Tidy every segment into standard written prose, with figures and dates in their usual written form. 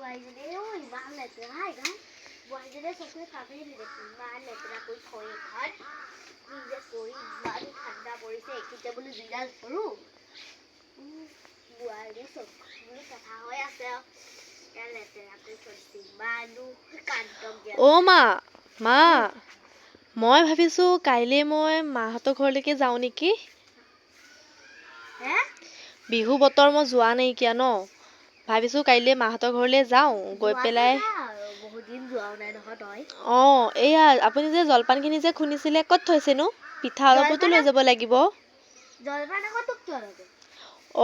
বোৱাৰীজনীও ইমান লেতেৰা এইখন। বোৱাৰীজনীয়ে চকুৰে কামেই নেদেখে, ইমান লেতেৰা কৰি থয় এইখন। কি যে কৰিম, ইমান ঠাণ্ডা পৰিছে, এইখিনিতে বোলো জুইডাল ধৰোঁ। বোৱাৰীয়ে চকু চাফা হৈ আছে আৰু এয়া লেতেৰা কৰি থৈ দিছে, ইমানো কান্তক দিয়া। অ' মা, মা, মই ভাবিছোঁ কাইলৈ মই মাহঁতৰ ঘৰলৈকে যাওঁ নেকি। হে? বিহু বতৰ, মই যোৱা নাইকিয়া ন। ভাবিছোঁ কাইলৈ মাহঁতৰ ঘৰলৈ যাওঁ গৈ যোৱাটো পেলাই। যা আৰু, বহুত দিন যোৱাও নাই নহয় তই। অঁ, এইয়া আপুনি যে জলপানখিনি যে খুন্দিছিলে, ক'ত থৈছেনো? পিঠা অলপোতো লৈ জলপান যাব লাগিব। জলপান আকৌ তোক কিয় লাগে?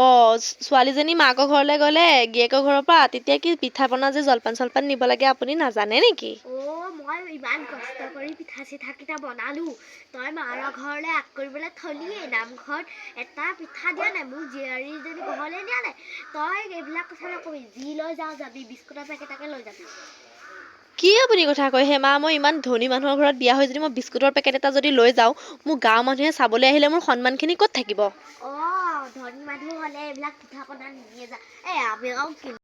অঁ, ছোৱালীজনী মাকৰ ঘৰলৈ গ'লে গিৰিয়েকৰ ঘৰৰ পৰা তেতিয়া কি পিঠা পনা যে জলপান চলপান নিব লাগে, আপুনি নাজানে নেকি? অ', মই ইমান কষ্ট কৰি পিঠা চিঠা কেইটা বনালো, তই মাৰৰ ঘৰলৈ আগ কৰিবলৈ থলিয়েই। নামঘৰত এটা পিঠা দিয়া নাই মোক, জীয়াৰীজনী ঘৰলৈ দিয়া নাই। তই এইবিলাক কথা নকবি, যি লৈ যাওঁ যাবি, বিস্কুটৰ পেকেটকে লৈ যাবি। কি আপুনি কথা কয় হে মা? মই ইমান ধনী মানুহৰ ঘৰত বিয়া হৈ যদি মই বিস্কুটৰ পেকেট এটা যদি লৈ যাওঁ, মোৰ গাঁৱৰ মানুহে চাবলৈ আহিলে মোৰ সন্মানখিনি ক'ত থাকিব? অ', ধনী মানুহ হ'লে এইবিলাক পিঠা পনা নিনিয়ে যা। এই আমি আকৌ কিনি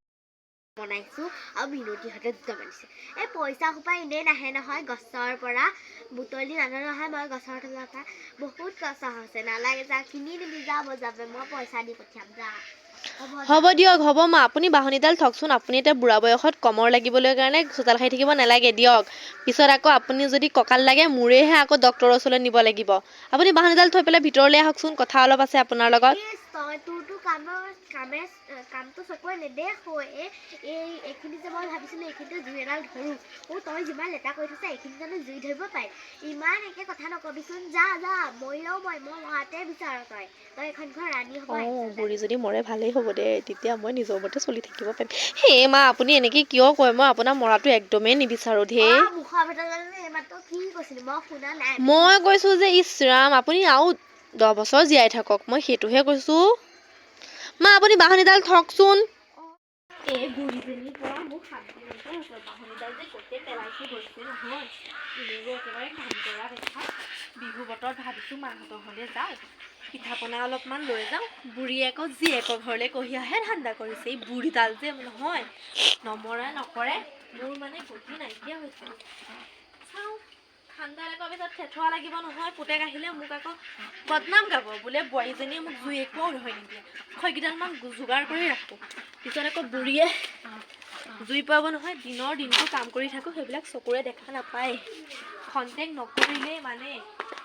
বনাইছোঁ আৰু মিনতিহঁতে দুটামান দিছে। এই পইচা সোপা এনেই নাহে নহয়, গছৰ পৰা বুটলি নানো নহয় মই। গছৰ তলৰ পৰা বহুত কষ্ট হৈছে। নালাগে যা, কিনি নিবি, যা বজাবে, মই পইচা দি পঠিয়াম, যা, হ'ব যা। হ'ব দিয়ক, হ'ব মা। আপুনি বাঁহনিডাল থকচোন। আপুনি এতিয়া বুঢ়া বয়সত কমৰ লাগিবলৈ কাৰণে চোতাল সাৰি থাকিব নালাগে দিয়ক। পিছত আকৌ আপুনি যদি কঁকাল লাগে, মোৰেহে আকৌ ডক্তৰৰ ওচৰলৈ নিব লাগিব। আপুনি বাঁহনিডাল থৈ পেলাই ভিতৰলৈ আহকচোন, কথা অলপ আছে আপোনাৰ লগত। ইচ, তই তোৰতো কামৰ কামে কামটো চকুৰে নেদেখোঁ। এই এইখিনি যে মই ভাবিছিলোঁ এইখিনিতে জুই এডাল ধৰোঁ। অ', তই যিমান লেতেৰা কৰি থৈছ, এইখিনি জানো জুই ধৰিব পাৰি? ইমান একে কথা নকবিচোন, যা যা। মৰিলেও মই মৰাটোৱে বিচাৰ। তই এইখন ঘৰ ৰাণী হ'ব অঁ। আহিছ, যা। বুঢ়ী যদি মৰে ভালেই হ'ব দে, তেতিয়া মই নিজৰ মতে চলি থাকিব পাৰিম। হে মা, আপুনি এনেকৈ কিয় কয়? মই আপোনাৰ মৰাটো একদমেই নিবিচাৰোঁ ধেই। অ, মুখৰ ভিতৰত জানো এইমাত্ৰ কি কৈছিলি? মই শুনা নাই। মই কৈছোঁ যে ইছ ৰাম, আপুনি আৰু 10 বছৰ জীয়াই থাকক, মই সেইটোহে কৈছোঁ। মা, আপুনি বাঁহনিডাল থকচোন। এই বুঢ়ীজনীৰ পৰা মোক শান্তি নাইকিয়া হৈছে। বাঁহনিডাল যে ক'তে পেলাই থৈ গৈছে নহয়, এনেও একেবাৰে কাম কৰা দেখা। বিহু বতৰত ভাবিছোঁ মাহঁতৰ ঘৰলৈ যাওঁ, পিঠা পনা অলপমান লৈ যাওঁ। বুঢ়ীয়ে আকৌ জীয়েকৰ ঘৰলৈ কঢ়িয়াহে ধান্দা কৰিছে। এই বুঢ়ীডাল যে নহয়, নমৰে নকৰে, মোৰ মানে গতি নাইকিয়া হৈছে। চাওঁ, ঠাণ্ডা লগাৰ পিছত থেথুৱা লাগিব নহয়। পুতেক আহিলে মোক আকৌ বদনাম গাব, বোলে বোৱাৰীজনীয়ে মোক জুই একোৱাও ধৰি নিদিয়ে। খৰিকেইডালমান যোগাৰ কৰি ৰাখোঁ, পিছত আকৌ বুঢ়ীয়ে জুই পুৱাব নহয়। দিনৰ দিনটো কাম কৰি থাকোঁ, সেইবিলাক চকুৰে দেখা নাপায়। খন্তেক নকৰিলেই মানে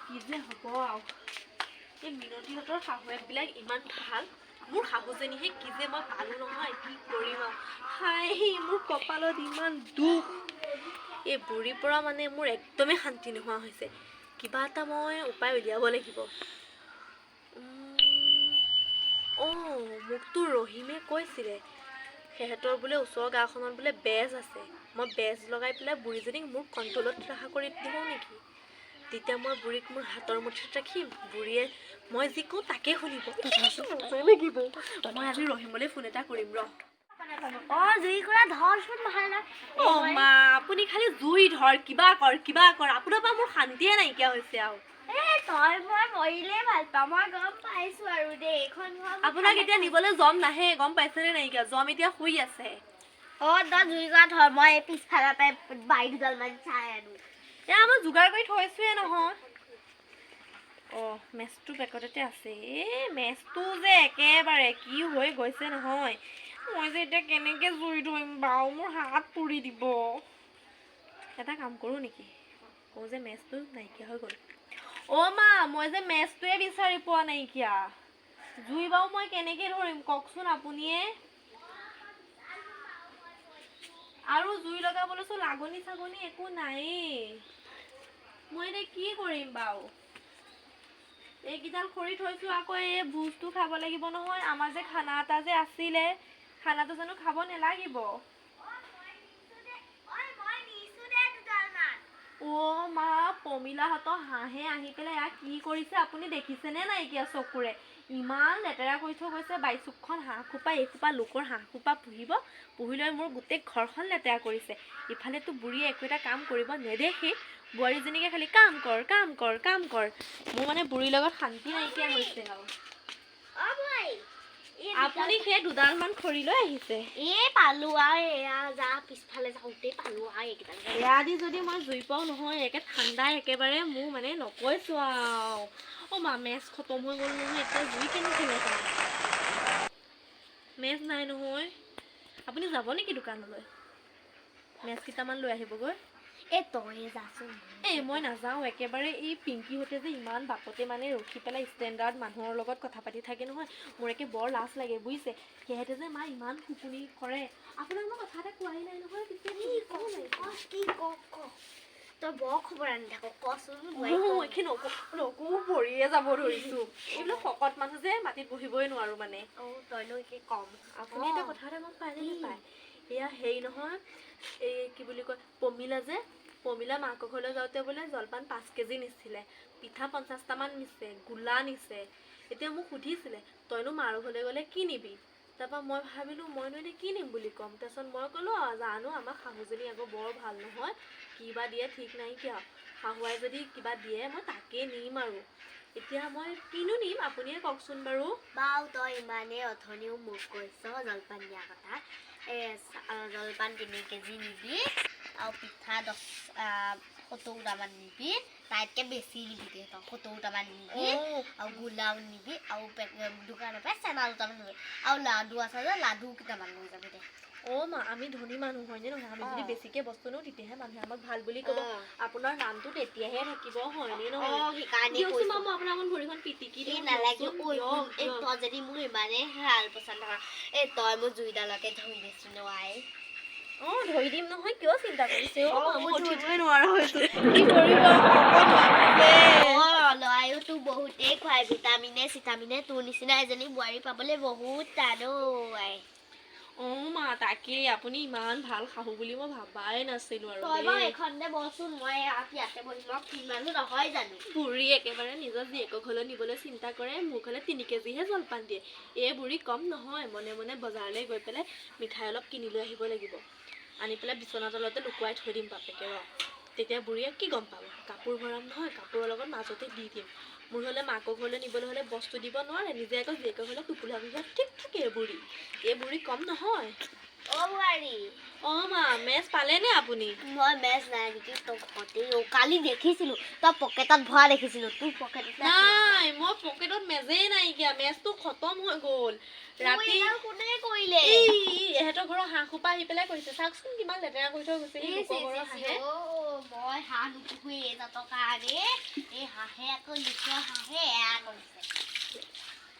কি যে হ'ব আৰু। এই মিনতিহঁতৰ শাহুৱেকবিলাক ইমান ভাল, মোৰ শাহুজনীহে কি যে মই পালোঁ নহয়, কি কৰিম আৰু। হাই, মোৰ কপালত ইমান দুখ। এই বুঢ়ীৰ পৰা মানে মোৰ একদমেই শান্তি নোহোৱা হৈছে। কিবা এটা মই উপায় উলিয়াব লাগিব। অঁ, মোকতো ৰহিমে কৈছিলে, সিহঁতৰ বোলে ওচৰৰ গাঁওখনত বোলে বেজ আছে। মই বেজ লগাই পেলাই বুঢ়ীজনীক মোৰ কণ্ট্ৰলত ৰখা কৰি দিওঁ নেকি? তেতিয়া মই বুঢ়ীক মোৰ হাতৰ মুঠিত ৰাখিম, বুঢ়ীয়ে মই যি কওঁ তাকে শুনিব লাগিব। মই আজি ৰহিমলৈ ফোন এটা কৰিম ৰ। অ, জুইকুৰা ধৰচোন ভাল। অ' মা, আপুনি খালি জুই ধৰ, কিবা কৰ কিবা কৰ, আপোনাৰ পৰা মোৰ শান্তিয়ে নাইকিয়া হৈছে আৰু। এই তই মই মৰিলেই ভাল পাওঁ, মই গম পাইছো আৰু দেই। এইখন ঘৰ মোৰ আপোনাক এতিয়া নিবলৈ জম নাহে, গম পাইছেনে নাইকিয়া? জম এতিয়া শুই আছে। অ, তই জুইকুৰা ধৰ, মই এই পিছফালৰ পৰাই বাৰী দুডালমান চাই আনো। এয়া মই যোগাৰ কৰি থৈছোৱে নহয়। অঁ, মেচটো পেকেটতে আছে। এই মেচটো যে একেবাৰে কি হৈ গৈছে নহয়, মই যে এতিয়া কেনেকৈ জুই ধৰিম বাৰু? মোৰ হাত পুৰি দিব। এটা কাম কৰোঁ নেকি? কওঁ যে মেচটো নাইকিয়া হৈ গ'ল। অ' মা, মই যে মেচটোৱে বিচাৰি পোৱা নাইকিয়া, জুই বাৰু মই কেনেকৈ ধৰিম কওকচোন আপুনিয়ে? আৰু জুই লগাবলৈচোন লাগনি চাগনি একো নায়েই। মই এতিয়া কি কৰিম বাৰু? এইকেইডাল খৰি থৈছোঁ, আকৌ এই ভোজটো খাব লাগিব নহয়। আমাৰ যে খানা এটা যে আছিলে, খানাটো জানো খাব নালাগিব? মই নিছো দে দুডালমান। অ' মা, পমিলাহঁতৰ হাঁহে আহি পেলাই ইয়াত কি কৰিছে আপুনি দেখিছেনে নাইকিয়া চকুৰে? ইমান লেতেৰা কৰি থৈ গৈছে বাইচুকখন। হাঁহ খোপা, এইসোপা লোকৰ হাঁহ খোপা পুহিব, পুহি লৈ মোৰ গোটেই ঘৰখন লেতেৰা কৰিছে। ইফালেতো বুঢ়ীয়ে একো এটা কাম কৰিব নেদেখি, বোৱাৰীজনীকে খালি কাম কৰ, কাম কৰ, কাম কৰ। মোৰ মানে বুঢ়ীৰ লগত শান্তি নাইকিয়া হৈছে আৰু। অ বোৱাৰী। এই আপুনি সেই দুডালমান খৰি লৈ আহিছে। এই পালো আৰু, এয়া যা পিছফালে যাওঁতেই পালো আৰু এইকেইডাল। এয়া দি যদি মই জুই পাওঁ নহয়, একে ঠাণ্ডাই একেবাৰে মোৰ মানে নকৈছোঁ আৰু। অ' মা, মেচ খতম হৈ গ'ল নহয়, এতিয়া জুই কেনেকৈ লগাম? মেচ নাই নহয়। আপুনি যাব নেকি দোকানলৈ মেচ কেইটামান লৈ আহিবগৈ? এই তয়ে যাচোন। এই মই নাযাওঁ একেবাৰে। এই পিংকিহঁতে যে ইমান বাটতে মানে ৰখি পেলাই ষ্টেণ্ডাৰ্ড মানুহৰ লগত কথা পাতি থাকে নহয়, মোৰ একে বৰ লাজ লাগে বুজিছে। সিহঁতে যে মা ইমান শুকুনি কৰে। আপোনাক মই কথা এটা কোৱাই নাই নহয় পিছে। কি ক ক, কি ক ক, তই বৰ খবৰ আনি থাক, কচোন বোৱাৰী, ক। এইখিনি নকওঁ নকওঁ, পৰিয়ে যাব ধৰিছোঁ। এইবিলাক শকত মানুহ যে, মাটিত বহিবই নোৱাৰো মানে। অ, তইনো কি কম। আপুনি এটা কথা এটা গম পায়নে নাপায়? এয়া হেৰি নহয়, এই কি বুলি কয়, পমিলা যে, পমিলা মাকৰ ঘৰলৈ যাওঁতে বোলে জলপান 5 কেজি নিছিলে, পিঠা 50টামান নিছে, গোলা নিছে। এতিয়া মোক সুধিছিলে, তইনো মাৰ ঘৰলৈ গ'লে কি নিবি? তাৰপৰা মই ভাবিলোঁ, মইনো এতিয়া কি নিম বুলি ক'ম? তাৰপিছত মই ক'লোঁ, জানো, আমাৰ শাহুজনী আকৌ বৰ ভাল নহয়, কি বা দিয়ে ঠিক নাইকিয়া। শাহুৱাই যদি কিবা দিয়ে মই তাকেই নিম আৰু। এতিয়া মই কিনো নিম, আপুনিয়ে কওকচোন বাৰু। বাৰু, তই ইমানেই অথনিও মোক কৈছ জলপান দিয়া কথা। এই জলপান 3 কেজি নিবি আৰু পিঠা 70টামান নিবি, তাতকৈ বেছি নিবি দে তই, 70টামান নিবি আৰু গোলাও নিবি আৰু দোকানৰ পৰা চানা দুটামান নিবি আৰু লাডু আছে যে, লাডু কেইটামান লৈ যাবি দে। অ' মা, আমি ধনী মানুহ হয়নে নহয়? আমি যদি বেছিকে বস্তু নিওঁ, তেতিয়াহে মানুহে আমাক ভাল বুলি ক'ব, আপোনাৰ নামটো তেতিয়াহে থাকিব, হয়নে নহয়? অঁ, সেইকাৰণে দিয়কচোন মা, কৈছোঁ। মই আপোনাৰ অকণ ভৰিখন পিটিকি এই দিওঁ। নালাগে। দিয়কচোন, ঐ দিয়ক, শুন, এই দিয়ক। তই যদি মোক ইমানেই ভাল পচন্দ কৰ, এই তই মোক জুইডালকে ধৰি দেচোন আই। অ', ধৰি দিম নহয়, কিয় চিন্তা কৰিছে? অ' অ, মা, মই মোৰ উঠিবই নোৱাৰা হৈছো। কি কৰিব, শকত মানুহ যে। অ, ল'ৰায়ো তোক বহুতেই খুৱাই ভিটামিনে চিটামিনে, তোৰ নিচিনা এজনী বোৱাৰী পাবলৈ বহুত টান ঐ আই। অ' মা, তাকেই, আপুনি ইমান ভাল শাহু বুলি মই ভাবাই নাছিলো আৰু তই বাৰু দেই। এইখনতে বহচোন, মই ইয়াতে বহিম আৰু, ফ্ৰী মানুহ নহয় জানো? বুঢ়ী একেবাৰে নিজৰ জীয়েকৰ ঘৰলৈ নিবলৈ চিন্তা কৰে, মোক হ'লে 3 কেজিহে জলপান দিয়ে। এই বুঢ়ী কম নহয়। মনে মনে বজাৰলৈ গৈ পেলাই মিঠাই অলপ কিনি লৈ আহিব লাগিব, আনি পেলাই বিচনা তলতে লুকুৱাই থৈ দিম বাপেকে ৰ। তেতিয়া বুঢ়ীয়ে কি গম পাব? কাপোৰ ভৰাম নহয়, কাপোৰৰ লগত মাজতে দি দিম। মোৰ হ'লে মাকৰ ঘৰলৈ নিবলৈ হ'লে বস্তু দিব নোৱাৰে, নিজে আকৌ জীয়েকৰ ঘৰলৈ টোপোলা পিঠা ঠিক থাকে। এই বুঢ়ী, এই বুঢ়ী কম নহয়। অ বোৱাৰী। অ' মা, মেচ পালেনে আপুনি? মই মেচ নাই নেকি তই ঘৰতে? অ, কালি দেখিছিলো, তই পকেটত ভৰা দেখিছিলো, তোৰ পকেটত। নাই, মই পকেটত মেজেই নাইকিয়া, মেজটো খতম হৈ গ'ল ৰাতি। কোনে কৰিলে? এই এহেঁতৰ ঘৰৰ হাঁহ সোপা আহি পেলাই কৰিছে। চাওকচোন কিমান লেতেৰা কৰি থৈ গৈছে। এই ইচ, লোকৰ ইচ, ঘৰৰ ইচ, হাঁহে। অ, মই হাঁহ নুপুহোঁ এই জাতৰ কাৰণে। এই হাঁহে আকৌ, লোকৰ হাঁহে এয়া কৰিছে।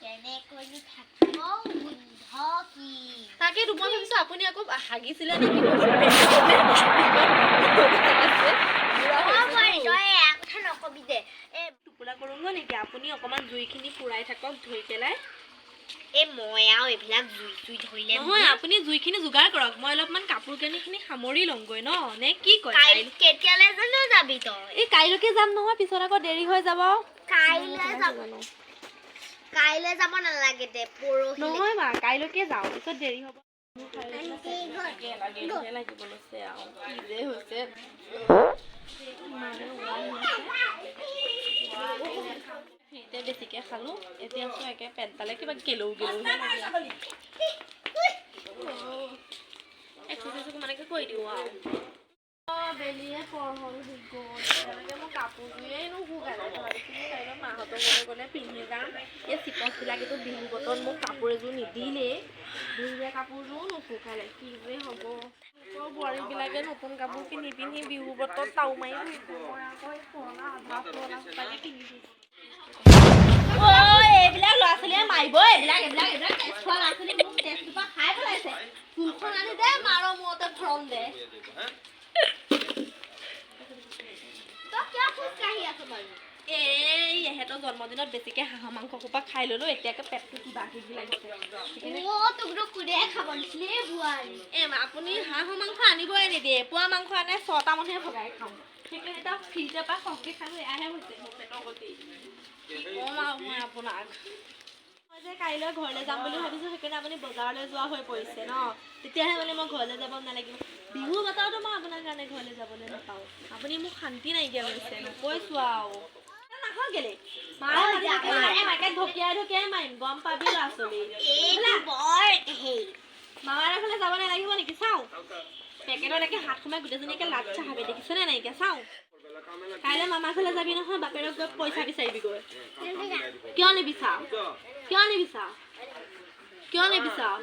কেনেকৈনো থাকিব, গোন্ধ কি। তাকেতো মই ভাবিছো আপুনি আকৌ হাগিছিলে নেকি। অ বোৱাৰী, তই এয়া কথা নকবি দে। এই টোপোলা কৰোঁগৈ নেকি? আপুনি অকণমান জুইখিনি পুৰাই থাকক ধৰি পেলাই। এই মই আৰু এইবিলাক জুই চুই ধৰিলে নহয়, আপুনি জুইখিনি যোগাৰ কৰক, মই অলপমান কাপোৰ কানিখিনি সামৰি লওঁগৈ ন, নে কি কয়? কাইল কেতিয়ালে জানো যাবি তই? এই কাইলৈকে যাম নহয়, পিছত আকৌ দেৰি হৈ যাব। কাইলৈ যাব, কাইলৈ যাব নালাগে দে, পৰহিলে। নহয় মা, কাইলৈকে যাওঁ, পিছত দেৰি হ'ব। লাগিব লৈছে আৰু, কি যে হৈছে। ইমানে ওলাই হৈছে। এতিয়া বেছিকে খালো, এতিয়া চোন একে পেটডালে কিবা গেলৌ গেলৌহে লাগি আছে। এক্সাৰচাইজ অকণমানকে কৰি দিওঁ আৰু। অ' বেলিয়ে পৰ হ'ল হৈ গ'ল। এতিয়ালৈকে মোৰ কাপোৰযোৰেই নুশুকালে। ভাবিছিলোঁ কাইলৈ মাহঁতৰ ঘৰলৈ গ'লে পিন্ধি যাম। এই চিপচবিলাকেতো বিহু বতৰত মোক কাপোৰ এযোৰ নিদিলেই, ধুই দিয়া কাপোৰযোৰো নুশুকালে। কি যে হ'ব! লোকৰ বোৱাৰীবিলাকে নতুন কাপোৰ পিন্ধি পিন্ধি বিহু বতৰত তাও মাৰি ফুৰিছে, মই আকৌ এই পুৰণা আধা পুৰণা সোপাকে পিন্ধি ফুৰিছোঁ। ঐ, এইবিলাক ল'ৰা ছোৱালীয়ে মাৰিব। এইবিলাক এইবিলাক এইবিলাক তেজ খোৱা ল'ৰা ছোৱালী, মোক তেজটোপা খাই পেলাইছে। ফুলখন আনি দে, মাৰৰ মূৰতে ভৰম দে। তই কিয় খোজকাঢ়ি আছ বাৰু? এই এহেঁতৰ জন্মদিনত বেছিকে হাঁহৰ মাংস সোপা খাই ললো, এতিয়াকে পেটটো কিবা কিবি লাগিছে। অ, তোকনো কোনে খাব দিছিলে এই বোৱাৰী? এই আপুনি হাঁহৰ মাংস আনিবই নিদিয়ে, এপোৱা মাংস আনে, ছটা মানুহে ভগাই খাওঁ। সেইকাৰণে এতিয়া ফ্ৰিজৰ পৰা সৰহকৈ খালোঁ, এয়াহে হৈছে মোৰ পেটৰ গতি। কি ক'ম আৰু মই আপোনাক। মই যে কাইলৈ ঘৰলৈ যাম বুলি ভাবিছোঁ, সেইকাৰণে আপুনি বজাৰলৈ যোৱা হৈ পৰিছে ন, তেতিয়াহে মানে মই ঘৰলৈ যাব নালাগিব। বিহু বতৰতো মই আপোনাৰ কাৰণে ঘৰলৈ যাবলৈ নাপাওঁ। আপুনি মোক শান্তি নাইকিয়া কৰিছে, নকৈছোঁ আৰু। নাখাওঁ কেলে? মাৰে মাতি থাকিলে মাকে ঢকিয়াই ঢকিয়াই মাৰিম, গম পাবি ল'ৰা ছোৱালী। এইটো বৰ হেৰি। মামাৰ ফালে যাব নালাগিব নেকি? চাওঁ, পেকেটত একে হাত সোমাই গোটেইজনীকে লাচ্ছা খাবি, দেখিছেনে নাইকিয়া? চাওঁ, কাইলৈ মামাৰ ঘৰলৈ যাবি নহয়, বাপেৰক গৈ পইচা বিচাৰিবিগৈ। কিয় নিবিচাৰ? কিয় নিবিচাৰ? কিয় নিবিচাৰ?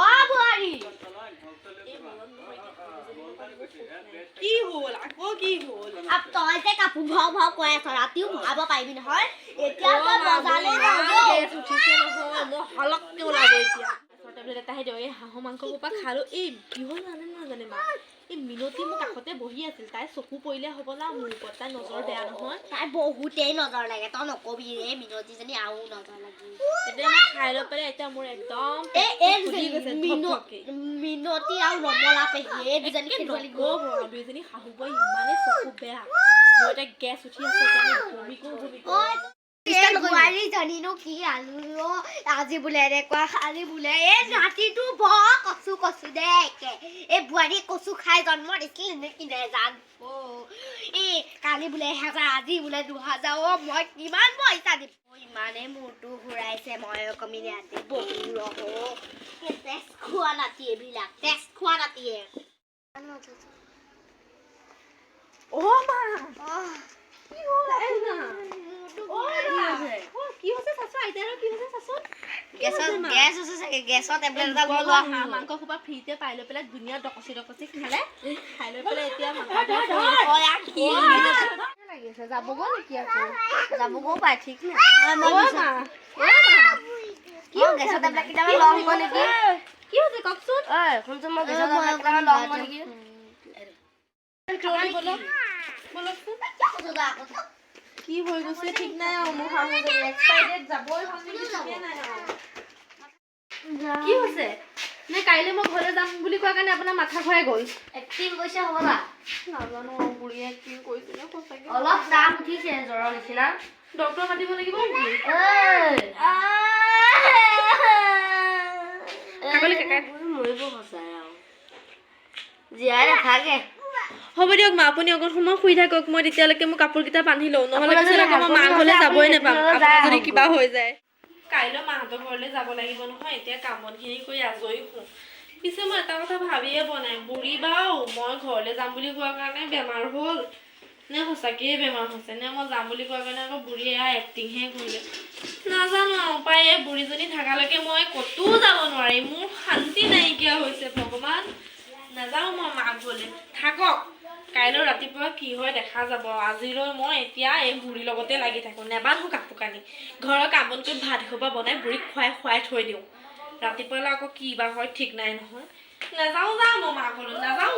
অ বোৱাৰী। কি হ'ল আকৌ? কি হ'ল? তই যে কাপোৰ ভৰাও ভৰাও কৈ আছ, ৰাতিও ভৰাব পাৰিবি নহয়। এতিয়া তই বজাৰলৈ যাওঁ। গেছ উঠিছে নহয়, মই হলককে ওলাব এতিয়া। টেবলেট এটা দিয়ক। এই হাঁহৰ মাংস সোপা খালোঁ। এই কি হ'ল জানে নাজানে মা? এই মিনতি মোৰ কাষতে বহি আছিল, তাই চকু পৰিলে হ'বলা মোৰ ওপৰত। তাই নজৰ বেয়া নহয়। তাই বহুতেই নজৰ লাগে, তই নকবি ৰে। মিনতিজনী আৰু নজৰ লাগে। এতিয়া মই খাই লৈ পেলাই এতিয়া মোৰ একদম এই পেটটো এই ফুলি গৈছে ধপধপকে। মিনতি আৰু ৰমলা পেহী, এই দুজনী একে খেলুৱৈ। নক'ব আৰু, দুইজনী শাহু বোৱাৰী ইমানেই চকু বেয়া। মোৰ এতিয়া গেছ উঠি আছে, এতিয়া মই বমি কৰোঁ বমি কৰোঁ। বোৱাৰীজনীনো কি আলু অ, আজি বোলে এনেকুৱা, আজি বোলে। এই নাতিটো বৰ কচু কচু দে একে। এই বোৱাৰী কচু খাই জন্ম দিছিল নেকি নেজানো। এই কালি বোলে 1000, আজি বোলে 2000। অ মই কিমান পইচা দিম? ইমানেই মূৰটো ঘূৰাইছে। মই কমি ৰাতি বহো ৰহো। তেজ খোৱা নাতি, এইবিলাক তেজ খোৱা নাতিয়ে। অ মা, কি হ'ল আপোনাৰ? অ মা, অ কি হৈছে চাচোন আইতাৰ? কি হৈছে চাচোন? গেছত গেছ হৈছে চাগে, গেছৰ টেবলেট এটা লোকৰ লোৱা। ঘৰৰ হাঁহ মাংস সোপা ফ্ৰীতে পাই লৈ পেলাই ধুনীয়া ডকচি ডকচি খালে, খাই লৈ পেলাই এতিয়া মাথা কি লাগিছে, যাবগৈ নেকি আকৌ? যাবগৈও পাৰে, ঠিক নাই। অ মা, অ মা, কি গেছৰ টেবলেট কেইটামান লওঁ নেকি? কি হৈছে কওকচোন। ঐ শুনচোন, মই গেছৰ টেবলেট কেইটামান লওঁ নেকি? বলক বলকচোন। কি হৈ গৈছে ঠিক নাই আৰু। মোৰ শাহুজনী এক্সপায়াৰ ডেট যাবই হ'ল নেকি, ঠিকে নাই আৰু। কি হৈছে নে কাইলৈ মই ঘৰলৈ যাম বুলি কোৱা কাৰণে আপোনাৰ মাথা ঘূৰাই গ'ল? এক্টিং কৰিছে হ'বলা। নাজানো আৰু, বুঢ়ীয়ে এক্টিং কৰিছে নে সঁচাকে। অলপ তাপ উঠিছে, জ্বৰৰ নিচিনা। ডক্টৰ মাতিব লাগিব নেকি? কাকলি কাকা। মৰিব সঁচাই আৰু, জীয়াই নাথাকে। হ'ব দিয়ক মা, আপুনি অকণ সময় শুই থাকক। মই তেতিয়ালৈকে মোৰ কাপোৰকেইটা বান্ধি লওঁ, নহ'লে পিছত আকৌ মই মা ঘৰলৈ যাবই নাপাম, আপোনাৰ যদি কিবা হৈ যায়। কাইলৈ মাহঁতৰ ঘৰলৈ যাব লাগিব নহয়, এতিয়া কাম বনখিনি কৰি আজৰি হওঁ। পিছে মই এটা কথা ভাবিয়ে পোৱা নাই, বুঢ়ী বাও মই ঘৰলৈ যাম বুলি কোৱাৰ কাৰণে বেমাৰ হ'ল নে সঁচাকৈয়ে বেমাৰ হৈছে, নে মই যাম বুলি কোৱাৰ কাৰণে আকৌ বুঢ়ীয়ে এয়া এক্টিংহে কৰিলে, নাজানো আৰু পাই। এই বুঢ়ীজনী থকালৈকে মই ক'তো যাব নোৱাৰিম। মোৰ শান্তি নাইকিয়া হৈছে, ভগৱান। নাযাওঁ মই মা ঘৰলৈ, থাকক। কাইলৈ ৰাতিপুৱা কি হয় দেখা যাব। আজিলৈ মই এতিয়া এই বুঢ়ীৰ লগতে লাগি থাকোঁ। নেবান্ধো কাপোৰ কানি, ঘৰৰ কাম বন কৰি ভাত এসোপা বনাই বুঢ়ীক খুৱাই খুৱাই থৈ দিওঁ। ৰাতিপুৱালৈ আকৌ কি বা হয় ঠিক নাই নহয়। নাযাওঁ, যাওঁ মই মা ঘৰলৈ নাযাওঁ।